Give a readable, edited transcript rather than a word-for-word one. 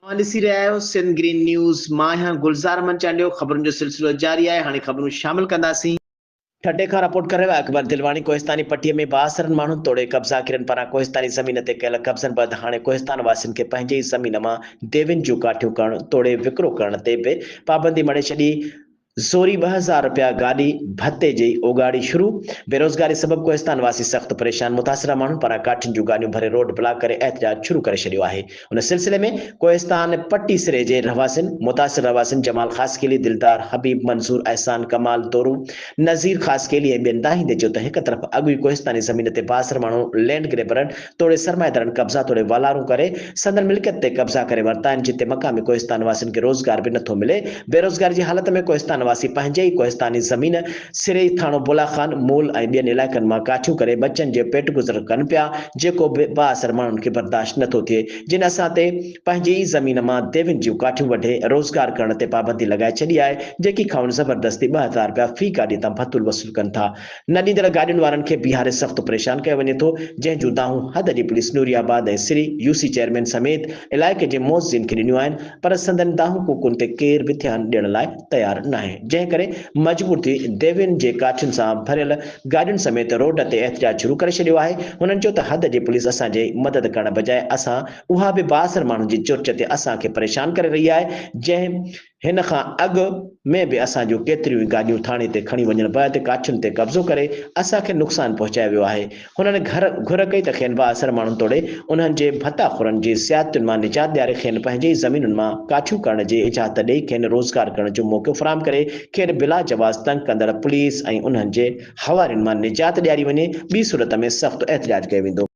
اوهان ڏسي رهيا آهيو سنڌ گرين نيوز، مان آهيان گلزار احمد چانڊيو، خبرن جو سلسلو جاري آهي، هاڻي خبرون شامل ڪنداسين. ٺٽي کان رپورٽ ڪري رهيو آهي اڪبر دلواڻي ڪوهستاني پٽي ۾ بااثرن ماڻهن توڙي قبضاگيرن پاران ڪوهستاني زمين تي ڪيل قبضن بعد هاڻي ڪوهستان واسين کي پنهنجي ئي زمين مان ديوين جون ڪاٺيون ڪرڻ توڙي وڪرو ڪرڻ تي به پابندي مڙهي ڇڏي، زوري 2000 رپيا گاڏي ڀتي جي اوڳاڙي شروع، بيروزگاري سبب ڪوهستان واسي سخت پريشان، متاثره ماڻهن پاران ڪاٺين جون گاڏيون ڀري روڊ بلاڪ ڪري احتجاج شروع ڪري ڇڏيو آهي، ان سلسلي ۾ ڪوهستان پٽي سري جي رهواسين متاثر رهواسين جمال خاصخيلي، دلدار، حبيب، منظور، احسان، ڪمال، دورو، نذير خاصخيلي ۽ ٻين دانهيندي چيو ته هڪ طرف اڳ ئي ڪوهستاني زمين تي بااثر ماڻهو لينڊ گريبرن توڙي سرمائيدارن قبضا توڙي والارون ڪري سندن ملڪيت تي قبضا ڪري ورتا آهن جتي مقامي ڪوهستان واسين کي روزگار به نٿو ملي بيروزگاري جي حالت ۾ ڪوهستان واسي پنهنجي ئي ڪوهستاني زمين سري ٿاڻو بولا خان مول ۽ ٻين علائقن مان ڪاٺيون ڪري ٻچن جو پيٽ گذر ڪن پيا جيڪو به بااثر ماڻهن کي برداشت نٿو ٿئي جن اسان تي پنهنجي ئي زمين مان ديوين جون ڪاٺيون وڍي روزگار ڪرڻ تي پابندي لڳائي ڇڏي آهي جيڪي کائون زبردستي 2000 رپيا في گاڏي تان ڀتول وصول ڪن ٿا نه ڏيندڙ گاڏين وارن کي بيهاري سخت پريشان ڪيو وڃي ٿو، جنهن جون دانهون حد جي police Nooriabad ۽ Sari U C chairman سميت علائقي جي معززين کي ڏنيون آهن پر سندن دانهون ڪوڪن تي ڪير به ڌيان ڏيڻ لاء تيار ناهي جنهن ڪري مجبور ٿي ديوين جي ڪاٺين سان ڀريل گاڏين سميت روڊ تي احتجاج شروع ڪري ڇڏيو آهي هنن چيو ته حد جي پوليس اسان جي مدد ڪرڻ بجاء اسان اها به بااثر ماڻهن جي چرچ تي اسان کي پريشان ڪري رهي آهي جنهن هن کان اڳ ۾ به اسان جون ڪيتريون ئي گاڏيون ٿاڻي تي کڻي وڃڻ بعد ڪاٺين تي قبضو ڪري اسان کي نقصان پهچايو ويو آهي. هنن گهر گهر ڪئي ته کين بااثر ماڻهن توڙي انهن جي ڀتا خورن جي زيادتين مان نجات ڏياري کين پنهنجي ئي زمينن مان ڪاٺيون ڪرڻ جي اجازت ڏئي کين روزگار ڪرڻ جو موقعو فراهم ڪري کين بلا جواز تنگ ڪندڙ پوليس ۽ انهن جي حوارين مان نجات ڏياري وڃي ٻي صورت ۾ سخت احتجاج ڪيو ويندو.